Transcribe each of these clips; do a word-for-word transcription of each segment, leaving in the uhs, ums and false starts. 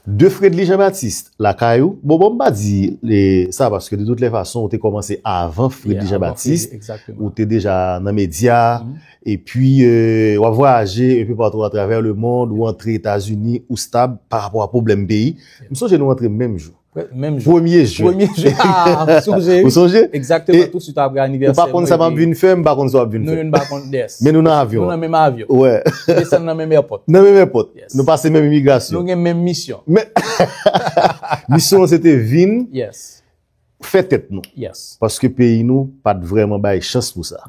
De Fredly Jean Baptiste lakay ou. Bon, bon, m pa di e, sa, paske de toutes les façons, ou te kòmanse avan Fredly Jean Baptiste, ou te deja nan medya, epi e, w ap vwayaje enpe patou atravè lemond, ou antre Etazini, ou stab pa rapò a pwoblèm peyi. M sonje nou antre menm jou. Menm jou. Premye je. Premye je. Ah, m sonje. Ou sonje? Egzakteman, toutswit apre anivèsè. Ou pa konn sa m ap vin fè, m pa konn sa w ap vin fè. Nou youn pa konn, yes. Men nou nan avyon. Nou nan menm avyon. Wè. Nou desann nan menm èpòt. Nan menm èpòt. Yes. Nou pase menm imigrasyon. Nou gen menm misyon. Men, misyon an se te vin fè tèt nou. Yes. Paske peyi nou pa t vrèman bay chans pou sa.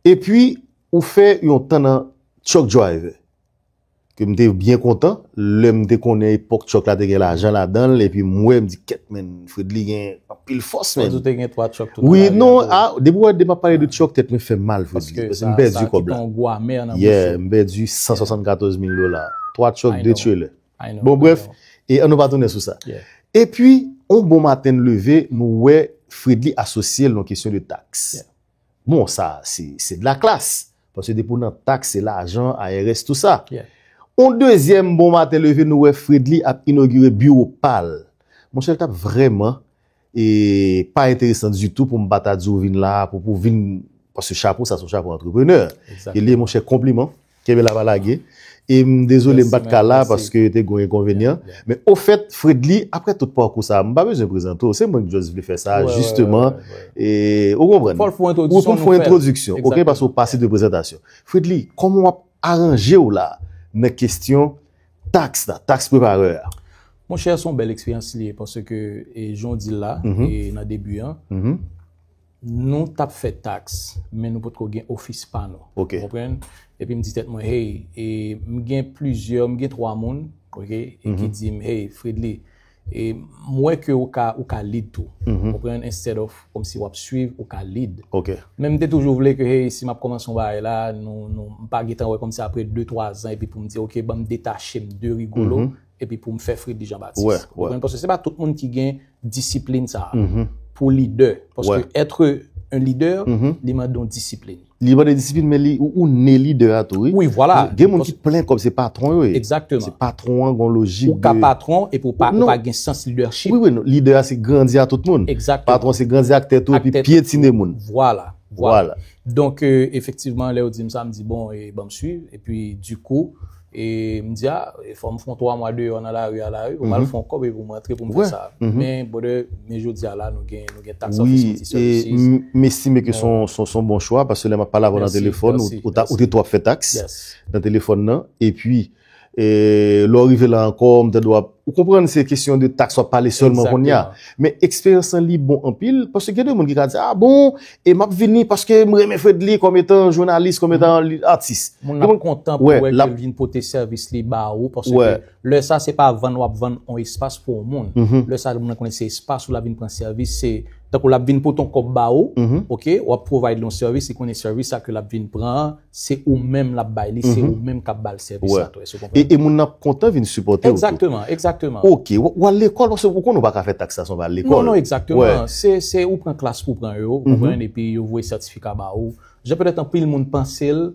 Epi, ou fè yon tan nan truck driver. Ke m te byen kontan, lè m te konnen epòk truck la te gen lajan ladan l, epi m wè, m di, kèt, men, Fredly gen anpil fòs, men. Ou te gen twa truck tout nan lavi a tou. Wi, non, a, depi w wè, depi m ap pale de truck, tèt mwen fè mal, Fredly, paske m pèdi kòb la. Yeah, m pèdi san swasannkatòz mil dola. Twa truck, de trailer. Bon, brèf, e ann nou pa tounen sou sa. Epi, yon bon maten n leve, nou wè Fredly asosye l nan kesyon de taks. Bon, sa, se, se de la classe. Paske depi w nan taks, se lajan, I R S, tout sa. On dezyèm bon maten leve, nou wè Fredly ap inogire biwo pa l. Monchè, l t ap vrèman e pa enteresan ditou pou m pa ta di w vin la, pou, pou vin, paske chapo, sa se yon chapo antreprenè. E li, monchè, konpliman. Kenbe la pa lage. E m dezole m pa t ka la paske te gen yon enkonvenyan. Men ofèt, Fredly, apre tout pakou sa, m pa bezwen prezante w. Se mwen ki just vle fè sa, jisteman. E, ou konprann? Fò l fè yon entwodiksyon, ok, paske w pase de prezantasyon. Fredly, kòman w ap aranje w la nan kesyon taks la, taks preparè a? Monchè, se yon bèl eksperyans li ye, paske, e, jan w di l la, e nan debi an, nou t ap fè taks, men nou potko gen ofis pa nou. Ou konprann? Epi m di tèt mwen, hey, e m gen plizyè, m gen twa moun, ok, e ki di m, hey, Fredly, e m wè ke ou ka, ou ka lead tou. Ou konprann? Instead of kòmsi w ap swiv, ou ka lead. Men m te toujou vle ke, hey, si m ap kòmanse yon bagay la, nou, nou, m pa gentan wè kòmsi apre de, twa zan, epi pou m di, ok, ban m detache m de Rigolo, epi pou m fè Fredly Jean Baptiste. Ou konprann? Paske se pa tout moun ki gen disiplin sa a pou lidè. Paske être un leader, li mande yon disiplin. Li mande disiplin, men li, ou, ou ne lidè a tou, wi. Wi, vwala. Gen moun ki plen kòb, se patwon yo ye. Egzakteman. Se patwon an, gon lojik de. Ou ka patwon, epi ou pa, ou pa gen sans leadership. Wi, wi, non. Lidè a se grandi a tout moun. Egzakteman. Patwon se grandi ak tèt ou, epi pyetine moun. Vwala, vwala. Donk, e, efektivman, lè yo di m sa, m di, bon, e, ban m swiv. Epi, dikou, e m di, a, e fò m fè yon twa mwa deyò nan lari a la, wi, pou m al fè yon kòb epi pou m rantre pou m fè sa. Men, brother, men jodi a la, nou gen, nou gen tax office, multi services. Wi, e m, m estime ke se yon, se yon, se yon bon chwa, paske lè m ap pale avè w nan telefòn, ou, ou ta, ou te twò ap fè tax nan telefòn nan, epi, e, lè w rive la ankò, m tande w ap, ou konprann se kesyon de tax w ap pale sèlman kounye a. Men eksperyans lan li bon anpil, paske gen de moun ki ka di, a bon, e m ap vini paske m renmen Fredly kòm etan jounalis, kòm etan li, atis. Moun nan ap kontan pou wè ke l vin pote sèvis li ba ou, paske lè sa se pa vann w ap vann yon espas pou yon moun. Lè sa moun nan konnen se espas ou l ap vin pran sèvis, se tankou l ap vin pote yon kòb ba ou, ok, w ap provide li yon sèvis, li konnen sèvis sa ke l ap vin pran an, se ou menm l ap bay li, se ou menm k ap ba l sèvis la tou, èske w konprann? E, e moun nan ap kontan vin sipòte w tou. Egzakteman, egzakteman. Ok, w, w al lekòl, paske ou konnen ou pa ka fè tax la san w pa al lekòl. Non, non, egzakteman. Se, se ou pran klas pou w pran yo, ou konprann, epi yo voye sètifika ba ou. Jan petèt anpil moun panse l,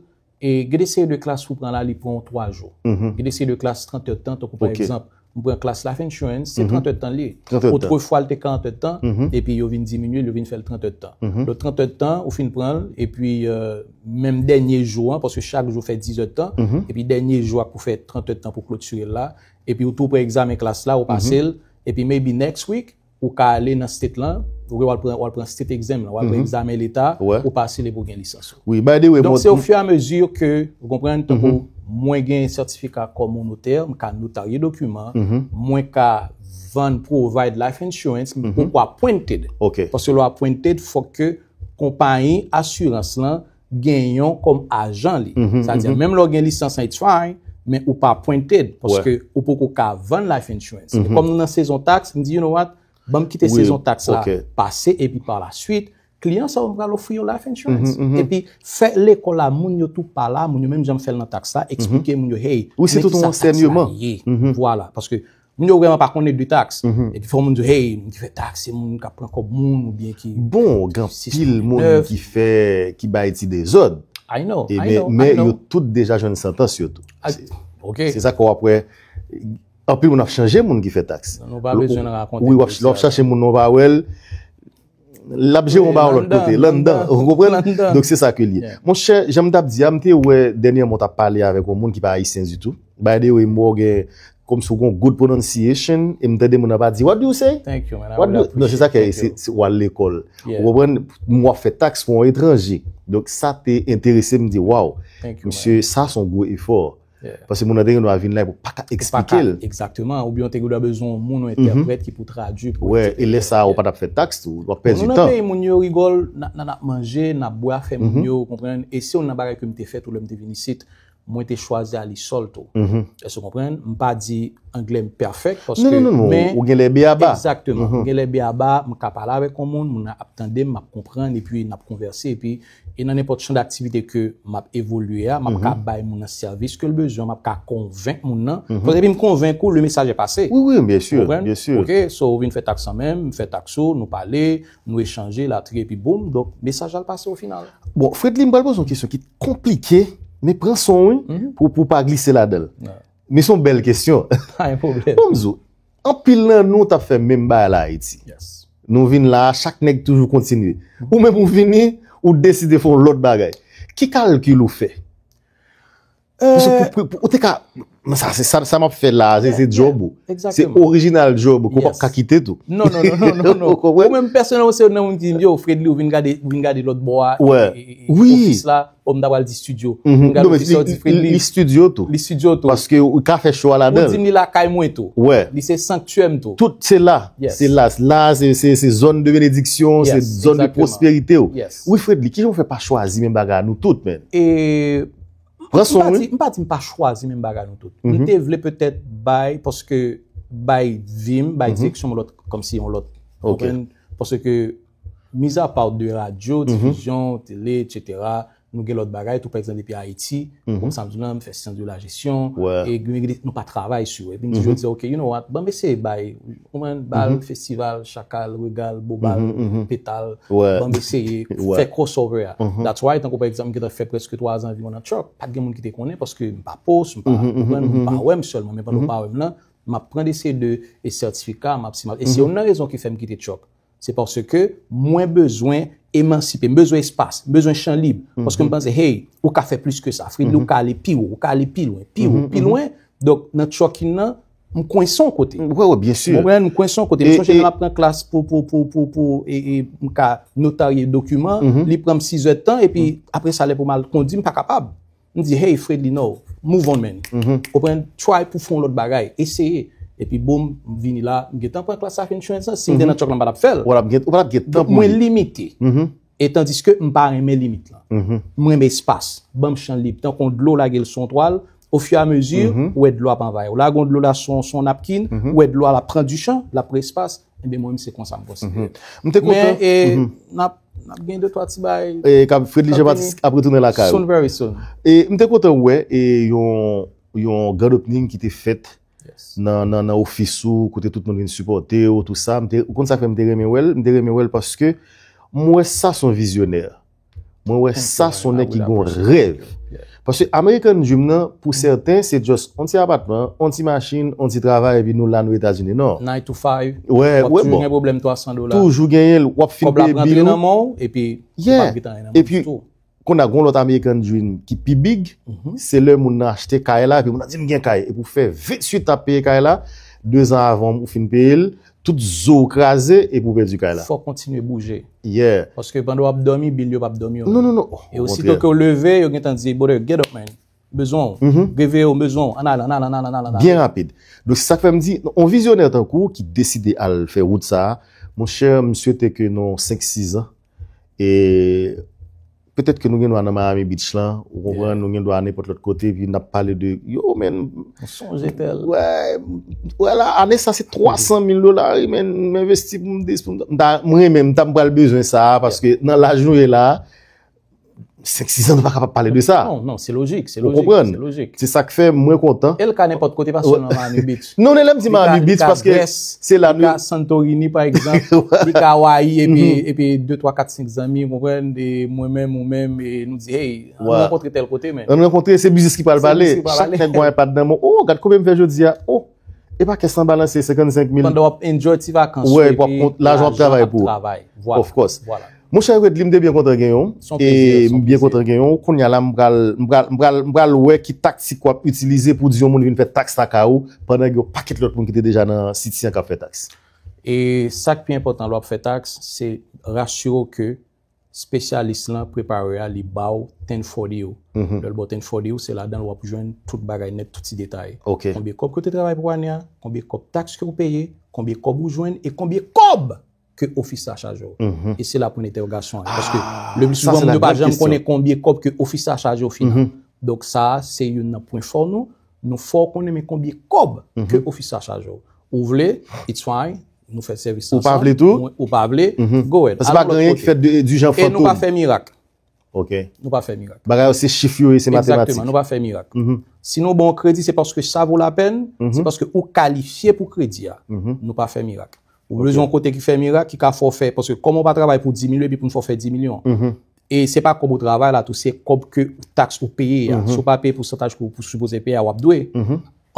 e gen de seri de klas pou w pran la, li pran w twa jou. Gen de seri de klas trant èdtan, tankou pa egzanp, m pran klas life insurance, se trant èdtan li ye. Otrefwa, l te karant èdtan, epi yo vin diminye l, yo vin fè l trant èdtan. Donk, trant èdtan, ou fin pran l, epi, e, menm dènye jou an, paske chak jou fè diz èdtan, epi dènye jou a pou fè trant èdtan pou klotire l la, epi ou tou pran egzamen klas la, ou pase l, epi maybe next week, ou ka ale nan state lan, ou w al pran, w al pran state exam lan, w al pran egzamen leta, ou pase l epi w gen lisans ou. Wi, by the way, donk, se au fur et à mesure ke, ou konprann, tankou mwen gen sètifika kòm yon notè, m ka notarye dokiman, mwen ka vann, provide life insurance, m poko appointed. Paske lè w appointed, fòk ke konpayi asirans lan gen yon kòm ajan li. Sa di, menm lè w gen lisans lan, it's fine, men ou pa appointed, paske ou poko ka vann life insurance. E kòm nou nan sezon tax, m di, you know what? Ban m kite sezon tax la pase, epi pa la swit, kliyan sa yo m pral ofri yo life insurance. Epi fè lekòl la, moun yo tou pa la, moun yo menm jan m fè l nan tax la, eksplike moun yo, hey, men kisa tax la ye. Vwala, paske moun yo vrèman pa konnen de tax. Epi fò moun di, hey, moun ki fè tax, se moun k ap pran kòb moun, oubyen ki bon, gen anpil moun ki fè, ki bay ti dezòd. I know, I know, I know. Men yo tout deja jwenn santans yo tou. Se sa ke w ap wè, Anpil moun ap chanje moun ki fè taks. Nou pa bezwen rakonte. Wi, w ap chache moun, nou pa wè l. L ap jere yon bagay lòt kote, l anndan. Ou konprann? Donk, se sa ke l ye. Monchè, jan m t ap di a, m te wè dènyèman w t ap pale avèk yon moun ki pa ayisyen ditou. By the way, m wè w gen kòmsi w gen yon good pronunciation, e m tande moun nan pa di, "What do you say?" Thank you, man. I really appreciate it. Non, se sa ke se, se w al lekòl. Ou konprann? M w ap fè taks pou yon etranje. Donk, sa te enterese m, m di, "Wow, mesye, sa se yon gwo efò." Paske moun nan te gen dwa vin la epi w pa ka eksplike l. Egzakteman, oubyen w te gen dwa bezwen yon moun, yon entèprèt ki pou tradui pou eksplike. E lè sa a, ou pa t ap fè taks tou, w ap pèdi tan. Moun nan peyi moun yo rigòl, n ap manje, n ap bwè, fè moun yo konprann. E se youn nan bagay ke m te fè tou lè m te vin isit. Mwen te chwazi ale sòl tou. Èske w konprann? M pa di anglè m pèfèk paske. Non, non, non, non, ou gen lè beyaba. Egzakteman. M gen lè beyaba, m ka pale avèk yon moun, moun nan ap tande m, m ap konprann, epi n ap konvèse, epi e nan nenpòt chan daktivite ke m ap evolye a, m ap ka bay moun nan sèvis ke l bezwen, m ap ka konvenk moun nan. Paske depi m konvenk ou, le message est passé. Wi, wi, byen si, byen si. Ok, so ou vin fè taks an men m, m fè taks ou, nou pale, nou echanje, latriye, epi boum, donk mesaj la pase o final. Bon, Fredly, m pral poze yon kesyon ki konplike, men pran son wi, pou, pou pa glise ladan l. Men se yon bèl kesyon. Pa gen pwoblèm. Bon, m di w, anpil nan nou t ap fè menm bagay la Ayiti. Nou vin la a, chak nèg toujou kontinye. Ou menm ou vini, ou deside fè yon lòt bagay. Ki kalkil ou fè? Paske pou, pou, pou, ou te ka, men sa, se sa, sa m ap fè la, se, se djòb ou. Se orijinal djòb ou, ke w p ap ka kite tou. Non, non, non, non, non, non. Ou konprann? Ou menm pèsonèlman, ou se youn nan moun ki di m, yo, Fredly, ou vin gade, vin gade lòt bò a, e, e, e, ofis la. Bon, m ta pral di studio. M gade ofis la, ou di Fredly. Li studio tou. Li studio tou. Paske ou ka fè cho a ladan l. Ou di m li lakay mwen tou. Li se sanktyè m tou. Tout se la. Se la. La, se, se, se zòn de benediksyon, se zòn de pwosperite w. Wi, Fredly, kijan w fè pa chwazi menm bagay a nou tout, men? Pran son wi. M pa di m pa chwazi menm bagay nou tout. M te vle petèt bay, paske bay vi m, bay direksyon m lòt, kòmsi yon lòt. Konprann? Paske, mizapa de radyo, difizyon, tele, etsetera, nou gen lòt bagay tou, pa egzanp, depi Ayiti, kòm sa m di w la, m fè syans de la jesyon, e gen de, nou pa travay sou yo. Epi m di, yo di, ok, you know what, ban m eseye bay, ou konprann, bal, festival, chakal, regal, bobal, petal, ban m eseye fè crossover a. That's why, tankou pa egzanp, m gentan fè prèske twa zan anviwon nan truck, pa t gen moun ki te konnen, paske m pa post, m pa, ou konprann, m pa wè m sèlman, men pandan w pa wè m lan, m ap pran de seri de, e sètifika, m ap, si m ap, e se youn nan rezon ki fè m kite truck. Se paske mwen bezwen emansipe, m bezwen espas, m bezwen chan lib. Paske m panse, hey, ou ka fè plis ke sa. Fredly, ou ka ale pi wo, ou ka ale pi lwen, pi wo, pi lwen. Donk, nan trucking nan, m kwense yon kote. Wi, wi, byen si. Ou konprann? M kwense yon kote. M sonje lè m ap pran klas pou, pou, pou, pou, pou, e, e, m ka notarye dokiman, li pran m sizè tan, epi apre sa, lè pou m al kondi, m pa kapab. M di, hey, Fredly, no, move on, man. Konprann? Try pou fè yon lòt bagay. Eseye. Epi, boum, m vini la, m gentan pran klas life insurance lan. Si m te nan truck lan, m pa t ap fè l. Ou pa t ap gen, ou pa t ap gen tan pou li. Donk, mwen limite. E tandiske m pa renmen limit lan. M renmen espas. Ban m chan lib. Tankou yon dlo lage l sou yon twal, ofiramezi, ou wè dlo ap anvayi w. Lage yon dlo la sou, sou yon napkin, ou wè dlo a l ap pran di chan, l ap pran espas. Ebyen, mwen menm, se konsa m konsidere. M te kontan. Men, e, n ap, n ap gen de twa ti bagay. E, k ap, Fredly Jean Baptiste ap retounen lakay ou. Soon, very soon. E, m te kontan wè, e, yon, yon grand opening ki te fèt nan, nan, nan ofis ou, kote tout moun vin sipòte w, tou sa. M te, ou konn sa k fè m te renmen wè l? M te renmen wè l paske m wè sa se yon vizyonè. Mwen wè sa se yon nèg ki gen yon rèv. Paske American Dream nan, pou sèten, se just yon ti apatman, yon ti machin, yon ti travay, epi nou la, nou Etazini. Non. Nine to five. Wè, wè, bon. Toujou gen pwoblèm twa san dola. Toujou genyen l, w ap fin peye bil ou. Kòb la ap rantre nan men w, epi ou p ap gentan anyen nan men w ditou. Epi, kounye a, gen yon lòt American Dream ki pi big, se lè moun nan achte kay la, epi moun nan di, "M gen kay." Epi w fè ventuit an ap peye kay la, de zan avan ou fin peye l, tout zo w kraze, epi w pèdi kay la. Fò w kontinye bouje. Yeah. Paske pandan w ap dòmi, bil yo p ap dòmi yo menm. Non, non, non. E osito ke w leve, yo gentan di, "Brother, get up, man. M bezwen w. Reveye w, m bezwen w. Ann ale, ann ale, ann ale, ann ale, ann ale." Byen rapid. Donk, se sa k fè m di, yon vizyonè tankou w ki deside al fè wout sa a, monchè, m swete ke nan senk, sis an, e petèt ke nou gen dwa nan Miami Beach lan, ou konprann, nou gen dwa nenpòt lòt kote, epi n ap pale de, yo, man. M sonje tèl. Wè, wè la, ane sa se twa san mil dola, wi, man, m envesti pou m, pou m, m ta, m renmen, m ta, m pral bezwen sa a, paske nan laj nou ye la, senk, sis an, nou pa kapab pale de sa. Non, non, se lojik, se lojik, se lojik. Se sa k fè mwen kontan. E l ka nenpòt kote, pa sèlman Miami Beach. Non, lè m di Miami Beach, paske se la nou. Li ka Santorini, pa egzanp. Li ka Hawaii, epi, epi de, twa, kat, senk zanmi, ou konprann, e mwen menm, ou menm, e nou di, hey, ann rankontre tèl kote, men. Ann rankontre, se biznis ki pral pale. Chak nèg gen iPad nan men w. Oh, gad konbyen m fè jodi a. Oh. E pa kès lan balanse senkannsenk mil. Pandan w ap enjoy ti vakans ou, epi w ap kont lajan w ap travay pou ou. Of course. Monchè Fredly, m te byen kontan gen yon. E m byen kontan gen yon. Kounye a la, m pral, m pral, m pral, m pral wè ki taktik w ap itilize pou di yon moun vin fè taks lakay ou, pandan gen yon pakèt lòt moun ki te deja nan siti an k ap fè taks. E sa k pi enpòtan lè w ap fè taks, se rasire w ke spesyalis lan, preparè a, li ba w ten forty ou. Lè l ba w ten forty ou, se ladan l w ap jwenn tout bagay nèt, tout ti detay. Konbyen kòb ke w te travay pou ane a, konbyen kòb taks ke w peye, konbyen kòb ou jwenn e konbyen kòb ke ofis la chaje w. E se la pwen entèwogasyon an. Paske le pli souvan, moun yo pa janm konnen konbyen kòb ke ofis la chaje w final. Donk sa a, se youn nan pwen fò nou. Nou fè w konnen men konbyen kòb ke ofis la chaje w. Ou vle, it's fine, nou fè sèvis ansanm. Ou pa vle tou? Ou pa vle, go ahead. Paske pa gen anyen ki fèt du jan fantom. E nou pa fè mirak. Ok. Nou pa fè mirak. Bagay yo se chif yo ye, se matematik. Egzakteman, nou pa fè mirak. Si nou ba w kredi, se paske sa vo lapèn, se paske ou kalifye pou kredi a. Nou pa fè mirak. Ou bezwen yon kote ki fè mirak, ki ka fè w fè, paske kòman w pa travay pou dis mil epi pou n fè w fè dis milyon? E se pa kòb ou travay la tou, se kòb ke taks ou peye a. Si w pa peye pousantaj ke w sipoze peye a, w ap dwe.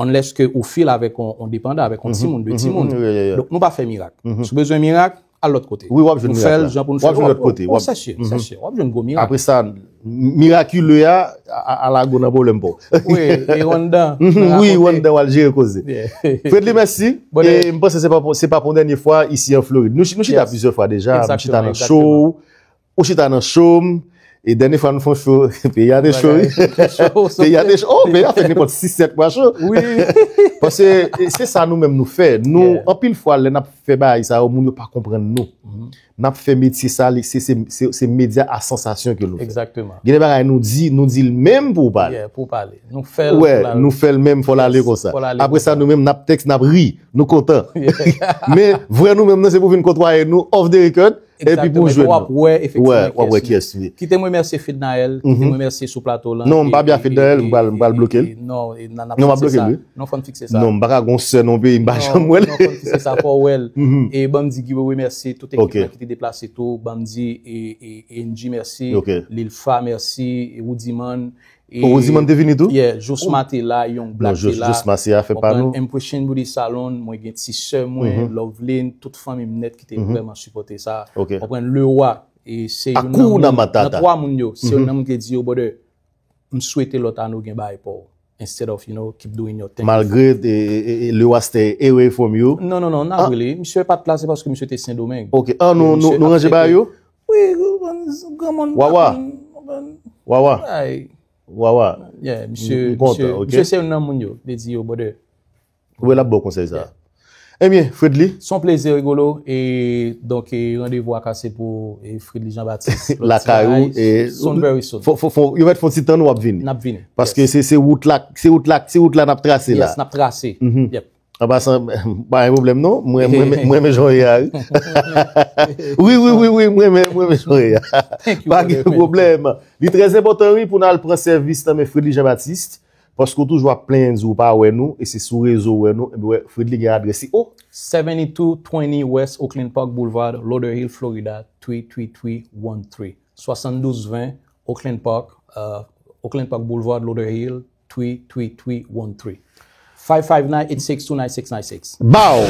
Unless ke ou feel avèk yon depandan, avèk yon timoun, de timoun. Donk nou pa fè mirak. Si w bezwen mirak, al lòt kote. Nou fè l jan pou nou fè l. W ap jwenn lòt kote. Sèsyè, sèsyè. W ap jwenn gwo mirak. Apre sa, mirakile a, a, a la gwo nan pwoblèm pa w. Wi, e w anndan. Wi, w anndan, w al jere koze. Fredly, mèsi. E m panse se pa pou, se pa pou yon dènye fwa isi an Florid. Nou, nou chita plizyè fwa deja. M chita nan show. Ou chita nan show m. E dènye fwa nou fè yon show, peyi a te cho wi. Peyi a te cho. Oh, peyi a fè nenpòt sis sèt mwa cho. Paske se sa nou menm nou fè. Nou, anpil fwa, lè n ap fè bagay sa yo, moun yo pa konprann nou. N ap fè metye sa, se, se, se, se medya a sansasyon ke nou fè. Gen de bagay nou di, nou di l menm pou w pale. Nou fè l, nou fè l menm, fò l ale konsa. Apre sa, nou menm, n ap tèks, n ap ri, nou kontan. Men, vrè nou menm nan, se pou vin kotwaye nou off the record. Epi pou jwenn nou. W ap wè, efektivman, w ap wè kiyès li ye. Kite m remèsye Fednaelle, kite m remèsye sou plato lan. Non, m pa byen a Fednaelle, m pral, m pral bloke l. Non, n ap bloke l, wi. Non, fò n fikse sa. Non, m pa ka gon sè nan yon peyi, m pa janm wè l. Non, fò n fikse sa, fò w wè l. E ban m di Guibo remèsye tout ekip la ki te deplase tou, ban m di e, e, e N G mèsi, Lil Fa mèsi, e Woodyman, E, Rosimond te vini tou? Yeah, Jossma te la, Young Black te la. Jossma se afè pa nou. Impression Beauty Salon, mwen gen ti sè mwen, Loveline, tout fanmi m nèt ki te vrèman sipòte sa. Konprann, Leroy, e se youn nan moun, nan twa moun yo, se youn nan moun ki te di yo, brother, m swete lòt ane w gen bagay pa w. Instead of, you know, keep doing your thing. Malgre Leroy stay away from you. Non, non, non, not really. Misye pa t la, se paske misye te Sendomeng. Ok, an nou, nou, nou ranje bagay yo? Wi, granmoun. Wawa. Wawa. Wawa. Yeah, misye, misye, misye se youn nan moun yo. Li di yo, brother. Ou wè l ap ba w konsèy sa. Ebyen, Fredly. Se yon plezi, Rigolo. E donk, e randevou a kase pou e Fredly Jean Baptiste. Lakay ou. E soon, very soon. Fò, fò, fò, yo mèt fè yon ti tan, nou ap vini. N ap vini. Paske se, se wout la, se wout la, se wout la n ap trase la. Yes, n ap trase. Yep. An pasan, pa gen pwoblèm non. Mwen, mwen, mwen, mwen renmen jan w ye a, wi. Wi, wi, wi, wi, mwen renmen, mwen renmen jan w ye a. Pa gen pwoblèm. Li trè enpòtan, wi, pou n al pran sèvis nan men Fredly Jean Baptiste, paske w toujou ap plenyen di w pa wè nou, e se sou rezo w wè nou, ebyen, wè, Fredly gen adrès li. Oh! Seventy-two twenty West Oakland Park Boulevard, Lauderhill, Florida, three three three one three. Swasann douz ven, Oakland Park, uh, Oakland Park Boulevard, Lauderhill, three three three one three. Five five nine, eight six two, nine six nine six. Bow!